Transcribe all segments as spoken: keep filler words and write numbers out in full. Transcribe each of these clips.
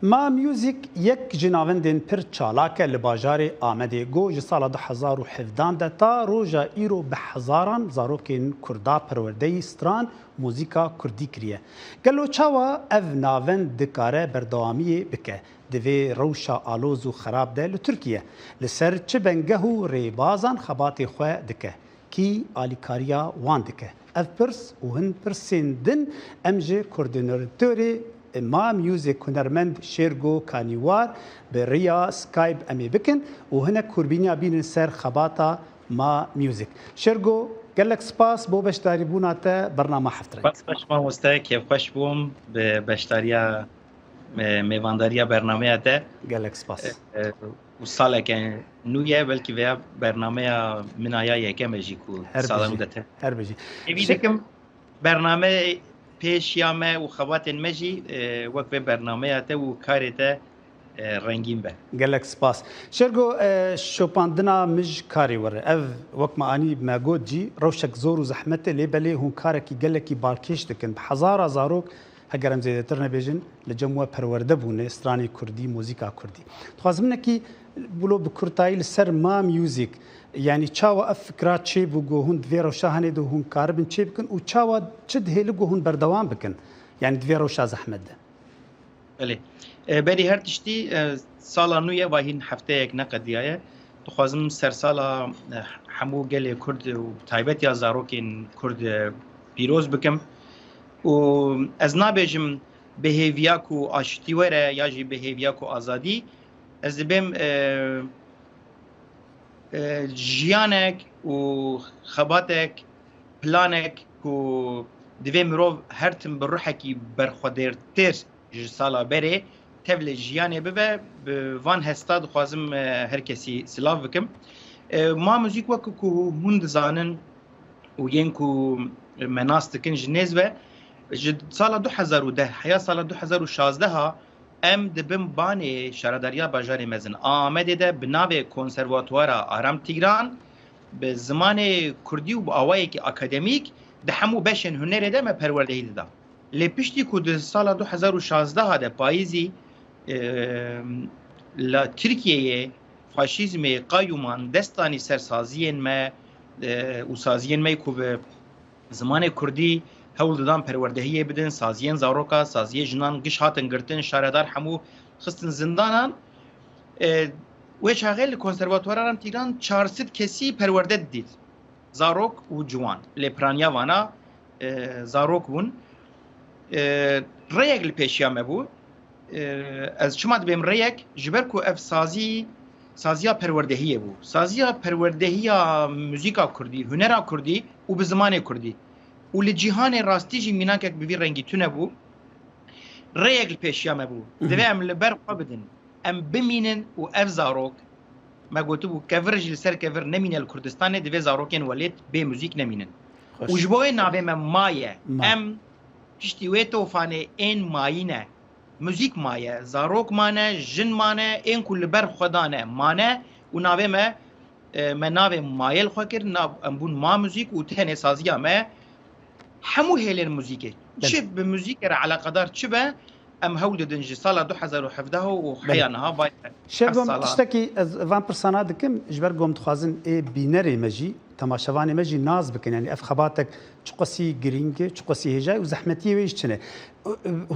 Ma Music yek ji navendên pir çalak e li bajarê Amedê. Go ji sala du hezar û hevdan de ta roja îro bi hezaran zarokên Kurda perwerdeyî stran muzîka Kurdî kiriye. Gelo çawa ev navend dikare berdewamiyê bike? Di vê rewşa aloz û xerab de li Tirkiye li ser çi bengeh û rêbazan xebatê xwe dike? Kî alîkariya wan dike? Ev pirs û hin pirsên din em ji koordînatorê Ma Music hunermend Şêrgo Kanîwar bi riya Skype em ê bikin û hinek kûrbîniya bînin ser xebata Ma Music. Şêrgo, gelek spas bo beşdarîbûna te bernama Heftrenk. Spas, spas mamoste, kêfxweş bûm bi beşdariya, e, mêvandariya bernameya te. Gelek spas. E, e, û saleke nû ye, belkî veya bernameya min a ya yekem e jî ku Her sala bijî, nû de te. Her bijî. Hêvî Şê- dikim bername pêşiya me û xebatên me jî, e, wek vê bernameya te û karê te, e, rengîn be. Gelek spas. Şêrgo, e, şopandina mij karê we re. Ev, wek me anî me got jî, rewşek zor û zehmet e, lê belê hûn karekî gelekî balkêş dikin. Bi hezara zarok, heger em zêdetir nebêjin, li cem we perwerde bûne, stranê kurdî, muzîka kurdî. Dixwazim hinekî wilo bi kurtayî li ser Ma Music, yanî çawa ev fikra çêbû ku hûn di vê rewşa henê de hûn karibin çêbikin û çawa çi dihêli ku hûn berdewam bikin, yanî di vê rewşa zehmet de? Belê. E, berî her tiştî, e, sala nû ye, va hîn hefteyek neqediyaye. Dixwazim sersala, e, hemû gelê Kurd û bi taybet ya zarokên Kurd, e, pîroz bikim. Û ez nabêjim bi hêviya ku aştî were ya jî bi hêviya ku azadî. Ez dibêm, e, e, jiyanek û xebatek, planek ku divê mirov her tim bi ruhekî berxwedêrtir ji sala berê tevlê jiyanê bibe, bi van hesta dixwazim, e, her kesî silav bikim. E, Ma Muzîk, wek ku hûn dizanin û yên ku me nas dikin ji nêz ve, ji sala du hezar û deh heya sala du hezar û şazdeh a em di bin banê Şaredariya Bajarê Mezin a Amedê de bi navê Konservatuwara Aram Tîgran bi zimanê kurdî û bi awayekî akademîk di hemû beşên hunerê de me perwerdehî dida. Lê piştî ku di sala du hezar û şazdeh de payîzî, e, la Tirkiyeyê faşîzmê qayûman dest danî ser saziyên me, e, û saziyên me ku bi zimanê kurdî hewl didan perwerdehiyê bidin, saziyên zaroka, saziyê jinan giş hatin girtin, şaredar hemû xistin zindanan. E, wê çaxê li Konservatuwara Aram Tîgran çar sed kesî perwerde didît. Zarok û ciwan. Lê piraniya vana, e, zarok bûn. E, rêyek li pêşiya me bû. E, ez çima dibêm rêyek? Ji ber ku ev sazî, saziya perwerdehiyê bû. Saziya perwedehiya muzîka kurdî, hunera kurdî û bi zimanê kurdî. Û li cîhanê rastî jî mînakek bi vî rengî tune bû. Rêyek li pêşiya me bû. Mhm. Divê em li ber xwe bidin. Em bimînin û ev zarok, me gotibû, kevir jî li ser kevir nemîne li Kurdistanê, divê zarokên welêt bê muzîk nemînin. Xweş. Û ji bo wê navê me Ma ye. Ma. Em piştî wê tofanê ên mayî ne. Muzîk maye, zarok mane, jin mane, ên ku li ber xwe dane mane û navê me, e, me navê mayê li xwe kir, nav, em bûn Ma Muzîk û tenê saziya me hemû hêlên muzîkê. Belê. Çi bi muzîkê re eleqedar çi be, em hewl didin ji sala du hezar û hevdeh û Belê. Heya niha vay be. Şêrgo, heft sala. Tiştekî ez van pirsana dikim, ji ber ku em dixwazin ê bînerê me jî, temaşevanê me jî nas bikin. Yanî ev xebatek çiqasî girîng e, çiqasî hêja ye û zehmetiyê wê jî çi ne.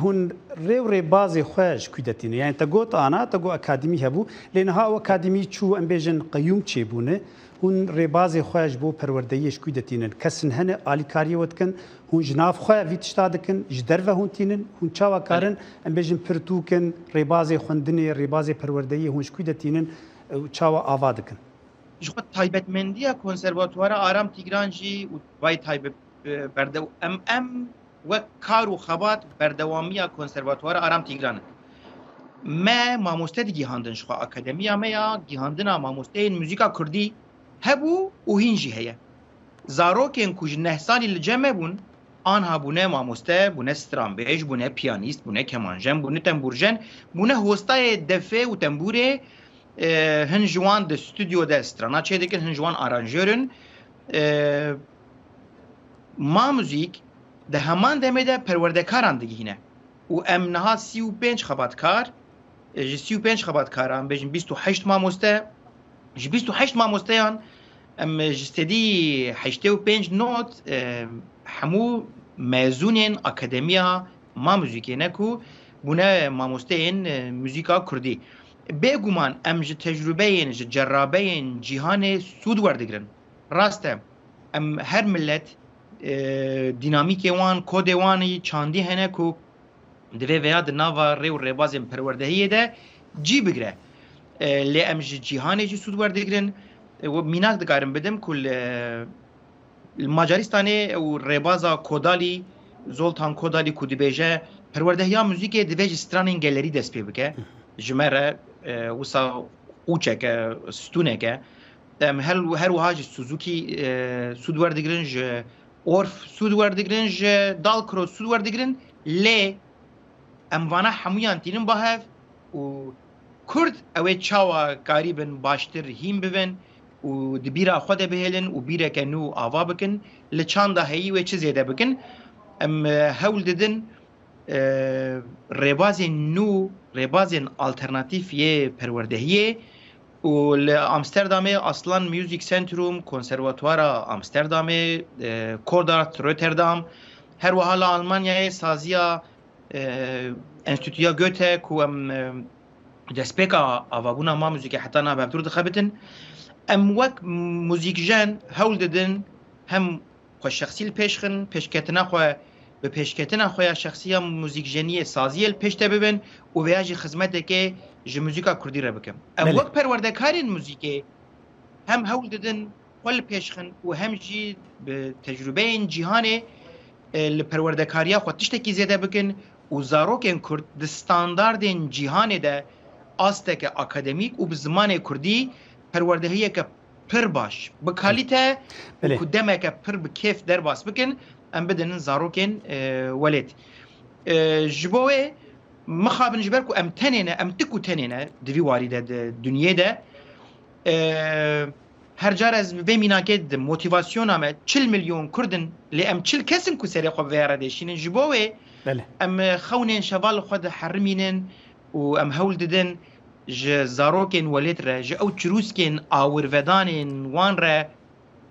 Hûn rê û rêbazê xwe ji kû detînin? Yanî te got ana, te got akademî hebû. Lê niha ew akademî çû, em bêjin qeyûm çêbûne. Hûn rêbazê xwe ji bo perwerdeyiyê ji kû detînin? Kesin hene alîkariyê we dikin? Hûn ji nav xwe vî tişta dikin? Ji derve hûn tînin? Hûn çawa karin, em bêjin, pirtûkin, rêbazê xwendinê, rêbazê perwerdeyiyê hûn ji kû detînin û çawa ava dikin? Ji xwe taybetmendiya Konservatuwara Aram Tîgran jî û vay taybet, e, berdew-, em, em wek kar û xebat berdewamiya Konservatuwara Aram Tîgran in. Me mamoste digihandin, ji xwe akademiya me ya gihandina mamosteyên muzîka kurdî hebû û hîn jî heye. Zarokên ku ji neh salî li cem me bûn, anha bûne mamoste, bûne stranbêj, bûne piyanîst, bûne kemanjen, bûne tembûrjen, bûne hostayê defê û tembûrê, e, hin ji wan di stûdyo de strana çêdikin, hin ji wan aranjör in. E, Ma Muzîk di heman demê de perwerdekaran digihîne. Û em niha sî û pênc xebatkar e, ji sî û pênc xebatkara, em bêjin bîst û heşt mamoste, ji bîst û heşt mamosteyan em ji sedî heştê û pênc not, e, hemû mezûnên akademiya ma muzîkê ne ku bûne mamosteyên, e, muzîka kurdî. Bêguman em ji tecrûbeyên, ji cerabeyên cîhanê sûd werdigrin. Rast e, em her millet, e, dînamîkê wan, kodê wan î çandî hene ku divê veya di nava rê û rêbazên perwerdehiyê de cî bigire. E, lê em ji cîhanê jî sûd werdigrin. E, we mînak dikarim bidim ku li, li Macaristanê ew rêbaza Kodalî, Zoltan Kodalî ku dibêje, perwerdehiya muzîkê divê ji stranên gelerî dest pê bike. Ji me re, e, wisa qûçeke, stûneke. Em her, her wiha ji Suzuki, e, sûd werdigrin, ji Orff sûd werdigrin, ji Dalkro sûd werdigrin, lê em vana hemûyan tînin ba hev û Kurd ew ê çawa karîbin baştir hîn bibin û di bîra xwe de bihêlin û bîreke nû ava bikin, li çanda heyî wê çi zêde bikin. Em, e, hewl didin, e, rêbazên nû, rêbazên alternatîf yê perwerdehiyê û li Amsterdamê Aslan Music Centrum, Konservatuara Amsterdamê, e, Kodart Rotterdam, her wiha li Almanyayê saziya, e, Enstîtuya Goethe ku em, e, destpêka avabûna ma muzîkê heta niha bi hevdûr dixebitin. Em wek muzîkjen hewl didin hem xwe şexsî li pêş xin, pêşketina xwe bi pêşketina xwe ya şexsî ya muzîkjeniyê, saziyê li pêş de bibin û veya jî xizmetekê ji muzîka kurdî re bikin. Em Belê. wek perwerdekarên muzîkê hem hewl didin xwe li pêş xin û hem jî bi tecrûbeyên cîhanê, e, li perwerdekariya xwe tiştekî zêde bikin û zarokên kurd di standardên cîhanê de asteke akademîk û bi zimanê kurdî perwerdehiyeke pir baş, bi kalîte û Belê. ku demeke pir bi kêf derbas bikin, em bidinin zarokên, e, welêt. E, ji bo wê mixabin ji ber ku em tenê ne, em tik û tenê ne di vî warî de, di dinyê de. E, her car ez bi vê mînakê didim, motivasyona me çil milyon Kurd in, lê em çil kes in ku serê xwe bi vê re dêşînin. Ji bo wê Belê. em, e, xewnên şeval li xwe diherimînin û em hewl didin ji zarokên welêt re, ji ew çirûskên awirvedanên wan re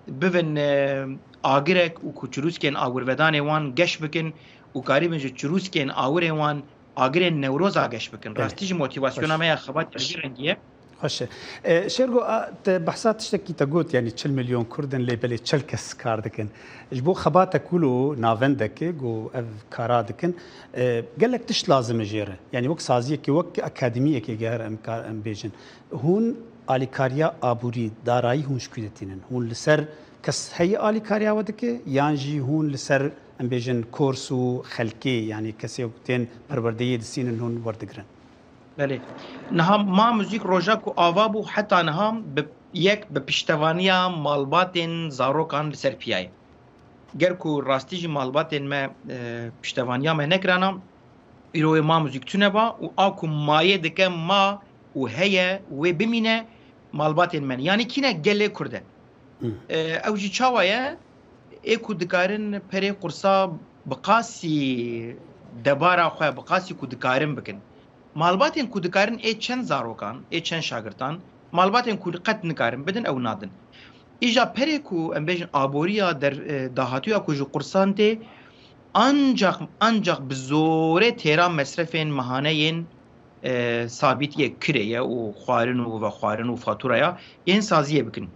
bibin, e, agirek û ku çirûskên awirvedanê wan geş bikin û karîbin ji çirûskên awirên wan agirên Newroza geş bikin. Belê. Rastî jî motivasyona Xweş. me ya xebatê bi vî rengî ye. Xweş e. E, Şêrgo, a, te behsa tiştekî te got, yanî çil milyon Kurd in, lê belê çil kes kar dikin. Ji bo xebatek wilo navendeke ku ev kara dikin, e, gelek tişt lazim e jê re. Yanî wek saziyekê, wek akademiyekê, ger em ka-, em bêjin. Hûn alîkariya aborî, darayî hûn ji ku de tînin? Hûn li ser kes heye alîkariya we dike, yan jî hûn li ser, em bêjin, kors û xelkê, yanî kesê ku tên perwerdeyê disînin hûn werdigrin? Belê. Niha Ma Muzîk roja ku ava bû heta niha bi yek bi piştevaniya malbatên zarokan li ser piya ye. Ger ku rastî jî malbatên me, e, piştevaniya me nekirana, îro wê Ma Muzîk tune ba û a ku mayê dike ma û heye wê bimîne malbatên me ne. Yanî kî ne, gelê Kurd e. Hmm. E, ew jî çawa ye? Ê ku dikarin perê qursa bi qasî debara xwe, bi qasî ku dikarin bikin. Malbatên ku dikarin ê çend zarokan, ê çend şagirtan, malbatên ku qet nikarin bidin, ew nadin. Îja perê ku em bêjin aboriya der, e, dahatûya ku ji qursan tê, ancak, ancak bi zorê têra mesrefên mehane yên, e, sabît yê kirê ye û xwarin û vexwarin û faturaya yên saziyê bikin.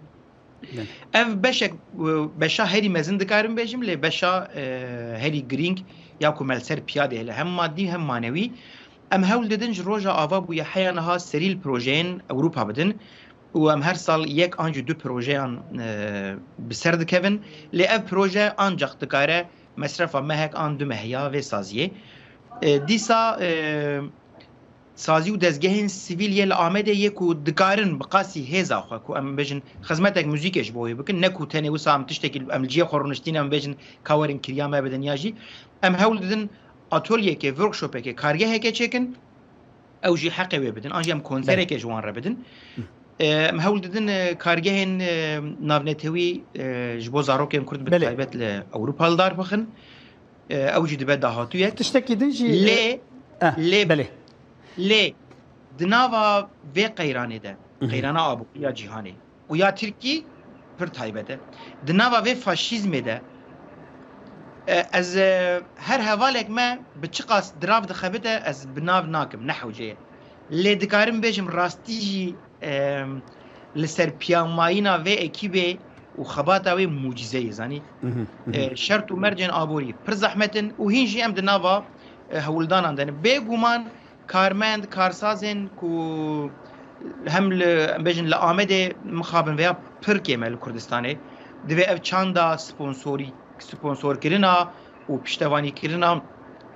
Belê. Ev beşek, e, beşa herî mezin dikarim bêjim, lê beşa, e, herî girîng ya ku me li ser piya dihêle, hem madî hem manewî. Em hewl didin ji roja ava bûye heya niha serî li projeyên Ewropa bidin û em her sal yek an jî du projeyan, e, bi ser dikevin. Lê ev proje ancak dikare mesrefa mehek an du meh ya vê saziyê. E, dîsa, e, sazî û dezgehên sivîl yê li Amedê yê ku dikarin bi qasî hêza xwe, ku em bêjin xizmetek muzîkê ji bo wê bikin, ne ku tenê wisa em tiştekî em li cihê xwe rûniştîne em bêjin ka werin kiriya me bidin ya jî. Em hewl didin atolyekê, workshopekê, kargehekê çêkin, ew jî heqê wê bidin, an jî em konserekê Belê. ji wan re bidin. Hı. E, em hewl didin, e, kargehên, e, navnetewî, e, ji bo zarokên Kurd bi Belê. taybet li Ewropa li dar bixin. E, ew jî dibe dahatûyek. Tiştekî din jî, Lê, e, eh, lê, belê. lê di nava vê qeyranê de, qeyrana aborî ya cîhanê û ya Tirkî pir taybet e. Di nava vê faşîzmê de, e, ez, e, her hevalek me bi çiqas dirav dixebite, ez bi nav nakim, ne hewce ye. Lê dikarim bêjim rastî jî, e, li ser piyamayîna vê ekîbê û xebata wê mucîze ye, zanî. E, şert û mercên aborî pir zehmet in û hîn jî em di nava, e, hewldanan de ne. Bêguman karmend, karsazên ku hem li, em bêjin li Amedê mixabin veya pir kêm e li Kurdistanê, divê ev çanda sponsorî, sponsorkirina û piştevanîkirina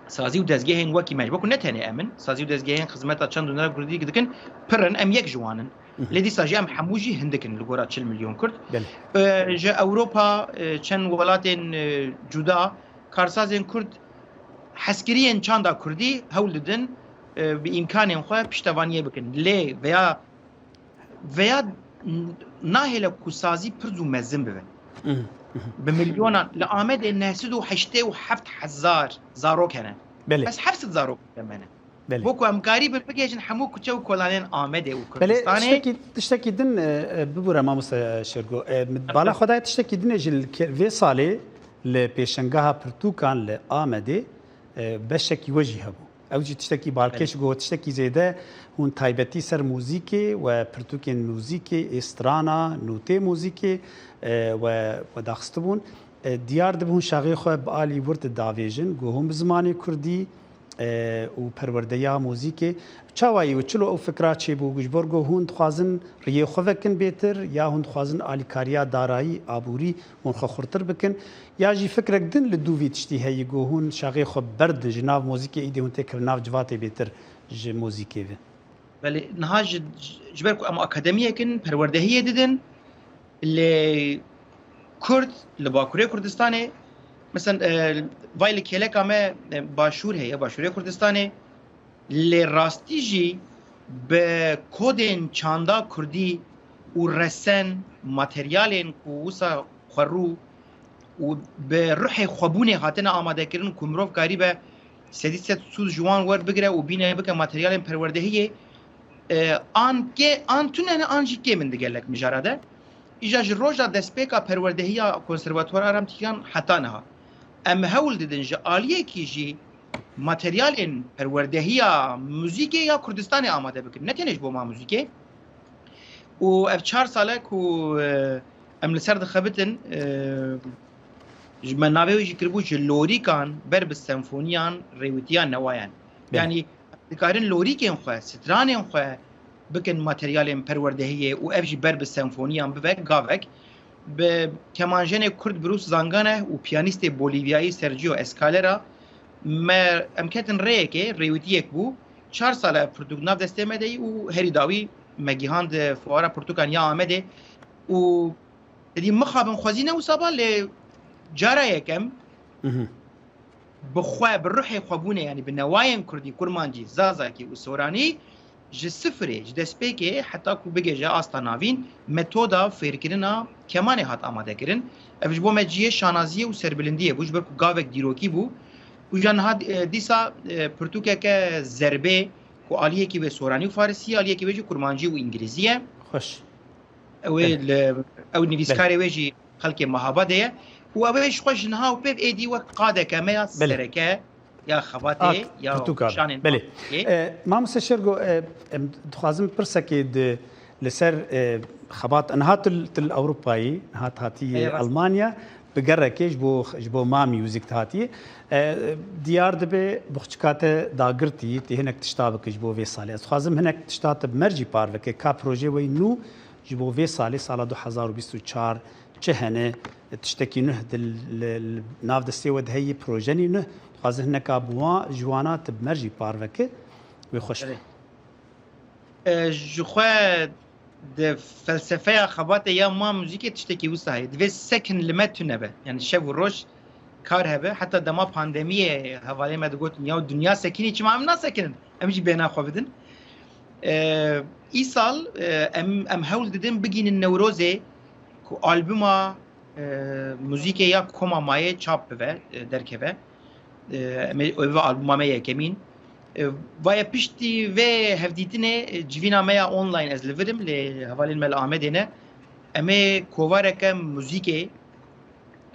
sazî û dezgehên wekî me, ji bo ku ne tenê em in, sazî û dezgehên xizmeta çand û nera Kurdî dikin, pir in, em yek ji wan in. Lê dîsa jî em hemû jî hindik in li gora çil milyon Kurd. Belê. E, ji Ewropa, e, çend welatên, e, cuda karsazên Kurd hezkiriyên çanda Kurdî hewl didin, e, bi îmkanên xwe piştevaniyê bikin. Lê veya, veya n-, nahêle ku sazî pir zû mezin bibe. Bi milyonan, li Amedê neh sed û heştê û heft hezar zarok hene. Belê. Bes heft sed zarok hene. Belê. Bo ku em karî bin bigihêjin hemû kuçe û kolanên Amedê û Kurdistanê. Belê, tiştekî, tiştekî din, e, e, bibûre mamoste Şêrgo. E, min bala xwe daye tiştekî din e jî li ke-, vê salê li pêşengeha pirtûkan li Amedê, e, beşekî we jî hebû. Ew jî tiştekî balkêş Belê. Got, tiştekî zêde hûn taybetî ser muzîkê we pirtûkên muzîkê, ê strana, notê muzîkê, e, we, we daxistibûn. E, diyar dibe hûn şaxê xwe bi alî wir didavêjin, ku hûn bi zimanê kurdî, e, û perwerdeya muzîkê. Çawa yî û çilo ew fikra çêbû, ji bo ku hûn dixwazin riyê xwe vekin bêtir, ya hûn dixwazin alîkariya darayî, aborî hûn xwe xurtir bikin, ya jî fikrek din li dû vî tiştî heyî, ku hûn şaxê xwe berdin ji nav muzîkê, îdî hûn têkevin nav civatê bêtir ji muzîkê ve? Belê, niha ji, ji ber ku em akademiyek in, perwerdehiyê didin, lê Kurd li Bakurê Kurdistanê, mesela, e, vay li kêleka me, e, Başûr heye, Başûrê Kurdistanê, lê rastî jî bi kodên çanda Kurdî û resen, materyalên ku wisa xwerû û bi ruhê xwebûnê hatine amadekirin ku mirov karîbe sedî sed sûd ji wan werbigire û bîne bike materyalên perwerdehiyê, e, an kê-, an tune ne an jî kêm in di gelek mijara de. Îja ji roja destpêka perwerdehiya Konservatuwara Aram Tigran heta niha. Em hewl didin ji aliyekî jî materyalên perwerdehiya muzîkê ya Kurdistanê amade bikin. Ne tenê ji bo ma muzîkê. Û ev çar sal e ku, e, em li ser dixebitin, e, ji me navê wê jî kiribû ji lorîkan ber bi senfoniyan, rêwîtiya newayan. Belê. Yanî dikarin lorîkên xwe, stranên xwe bikin materyalên perwerdehiyê û ev jî ber bi senfoniyan bibe gavek. Bi kemanjenê Kurd Bruce Zangane û piyanîstê Bolîvyayî Sergio Escalera me, em ketin rêyekê, rêwîtiyek bû. Çar sal e pirtûk nav destê me de yî û herî dawî me gihand fuara pirtûkan ya Amedê û êdî mixabin xwezî ne wisa ba, lê cara yekem Mhm. bi xwe, bi ruhê xwebûnê, yanî bi newayên kurdî, kurmancî, zazakî û soranî ji sifirê, ji destpêkê heta ku bigihêje asta navîn, metoda fêrkirina kemanê hat amadekirin. Ev ji bo me cihê şanaziyê û serbilindiyê bû, ji ber ku gavek dîrokî bû. Û ja niha, e, dîsa, e, pirtûkeke zerbê ku aliyekî wê soranî û farisî ye, aliyekî wê jî kurmancî û îngilîzî ye. Xweş. Ew ê Belê. li, ew nivîskarê Belê. wê jî xelkê Mahabadê ye. Û ew ê ji xwe ji niha û pêv êdî wek qadeke me ya Belê. sereke, ya xebatê, Ak, ya pirtûka be. şanên Belê. xelkê. E, Mamoste Şêrgo, e, em dixwazim pirsekê di, li ser, e, xebat, niha tu, tu li Ewropayî, niha tu hatî Eyvallah. Almanya, bi gerekê ji bo, ji bo Ma Music tu hatî. E, diyar dibe buxçika te dagirtî, tê hinek tişta bike ji bo vê salê. Ez dixwazim hinek tişta te bi me jî parve ke ka projê wê nû ji bo vê salê, sala du hezar û bîst û çar, çi hene, tiştekî nuh di li, li nav destê we de heyî, projenî nuh, dixwazin hineka bi wan, ji wana tu bi me jî parve ke, wê xweş be. Belê. E, ji xwe di felsefeya xebatê ya Ma Muzîkê tiştekî wisa heye. Divê sekin li me tune be. Yani şev û roj kar hebe. Heta dema pandemiyê hevalê me digotin, "Ya dinya sekinî, çima em nasekinin? Em jî bêhna xwe bidin." E, îsal, e, em, em hewl didin bigînin Newrozê ku albuma, e, muzîkê ya Koma Mayê çap bibe, e, derkeve. E, em ê, ev albuma me yekemîn. E, Vaya piştî vê hevdîtinê, e, civîna me ya online ez li vir im, lê hevalên me li Amedê ne. Em ê kovareke muzîkê,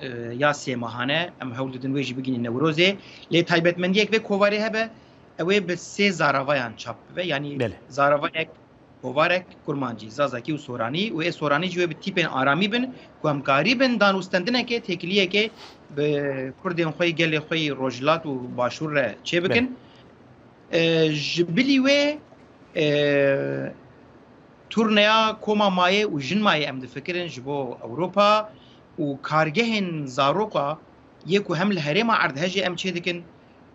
e, ya sê mahane, em hewl didin wê jî bigihînin Newrozê. Lê taybetmendiyek vê kovarê hebe, ew ê bi sê zaravayan çap bibe. Yanî Belê. zaravayek kovarek kurmancî, zazakî û soranî û ê soranî jî wê bi tîpên aramî bin ku em karî bin danûstendinekê, têkiliyekê bi kurdên xwe yê gelê xwe yê rojhilat û başûr re çêbikin. E, ji bilî wê, e, turneya Koma Mayê û Jin Mayê em difikirin ji bo Ewropa û kargehên zaroka yê ku hem li herêma erdhejê em çêdikin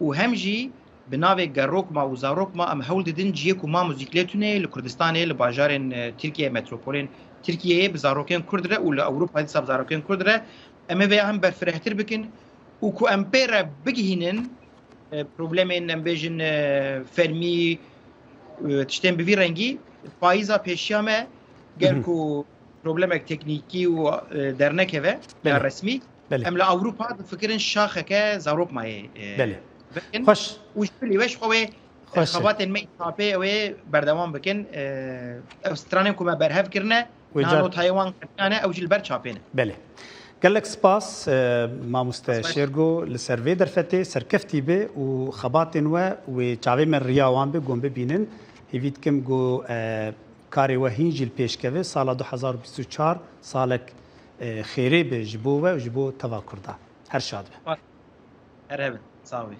û hem jî bi navê Gerokma û Zarokma em hewl didin cihê ku ma muzîk lê tune li Kurdistanê, li bajarên, e, Tirkiye, metropolên Tirkiyeyê bi zarokên Kurd re û li Ewropa dîsa bi zarokên Kurd re em ê vêya hem berfirehtir bikin û ku em pê re bigihînin, e, problemên, em bêjin, e, fermî, e, tiştên bi vî rengî, payîza pêşiya me ger Hı hı. ku problemek teknîkî û, e, dernekeve ya Belê. resmî, Belê. em li Ewropa difikirin şaxeke Zarokmayê, e, Belê. bikin. Xweş. Û ji bilî we ji xwe wê, e, Xweş e. xebatên me yê çapê ew ê berdewam bikin. E, ev stranên ku me berhev kirine, Wê niha car notayê wan qediyane, ew jî li ber çapê ne. Belê. Gelek spas, e, mamoste Spas. Şêrgo, li ser vê derfetê serkeftî be û xebatên we wê çavê me riya wan be, ku em bibînin. Hêvî dikim ku, e, karê we hîn jî li pêş keve. Sala du hezar û bîst û çar salek, e, xêrê be ji bo we û ji bo teva Kurda. Her şad be. Her hebin. Sağ olun.